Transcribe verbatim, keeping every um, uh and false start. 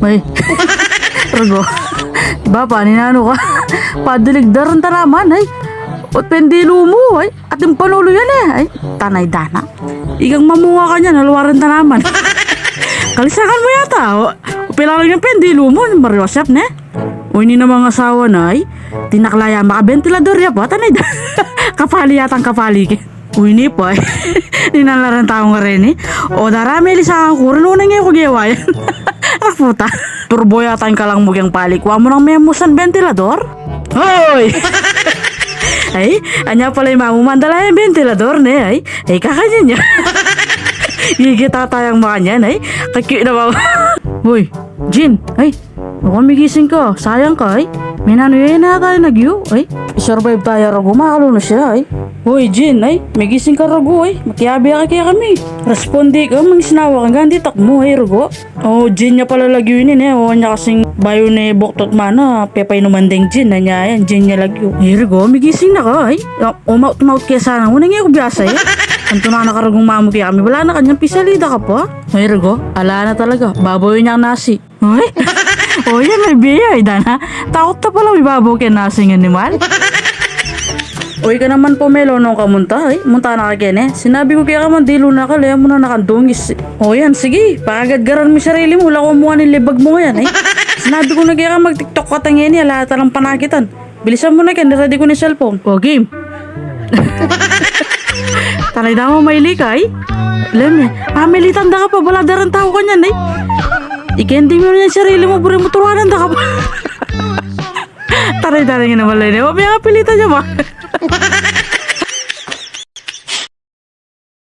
Ay. Rugo. Bapa, ninanu ka? Padilig daran tanaman, ay. Ot pendilu mu, ay. Atin panulu yan, e. Ay, tanay dana. Ikang mamunga ka niyan, aluaran tanaman. Kalisangan mu yata, o. Upila lang yang pendilu mu, mariwasap, ne? O, ini namang asawa na, ay. Tinakla ya, maka bentilador ya pa, tanay da. Kapali yatang kapali ke. Uy, ini pa, e. Ninalaran tau ngeni. O, dara, melisangan ku rin, nune ngeku gewa yan. Anak puta. Turbo yata ing kalang mu keng pali. Kua mu nang memusan bentilador? Hoy! Ay, anya pala i mamu mandala yang bentilador, ne, ay. Ay, kakanya niya. Gigi tatayang makanyan, ay. Kakyu na ba? Hoy, Jin, ay. Baka migising ka, sayang ka, ay. Menanu ya, ina tayo nagyu, ay. I-survive tayo, rugo, makalunus ya, ay. Hoy, Jin, ay. Migising ka, rugo, ay. Makiabe ka kekami. Respondi ka, mangisnawa ka, ganditak mu, ay, rugo. O, Jin ya pala lagyu ini, ne. O, anya kasing bayu ne buktot mana, pepainuman deng Jin, anya yan, Jin ya lagyu. Ay, rugo, migising na ka, ay. O, maut-maut ke sana, nune ngeku biasa, ay. Antu na nakarugung mamu kekami, bala na kanyang pisalida ka pa. Ay, rugo, ala na talaga, babaw ya ing nasi. Uy, o yan, may biya, ay, dana. Takut ta pala, may babaw keng nasing animal. Uy, ka naman, Pomelo, nung ka munta, ay, munta na ka keni. Sinabi ku keka mandilu na ka, lea mu na nakandungis. O yan, sige, pakagadgaran mu ing sarili mu, laku mu ing libag mu yan, ay. Sinabi ku na keka mag-TikTok ka ta ngeni, ala ta lang panakitan. Bilisan mu na, Ken, ready ku na ing cellphone. O, game. Tanay da mu, maili ka, ay. Leme, pamilitan da ka pa, bala daran tau kanyan, ay. Ikending mu na ing sarili mu, buri mu turuanan da ka pa. Tanay da rin naman, lene. O, miyapilitan ya pa.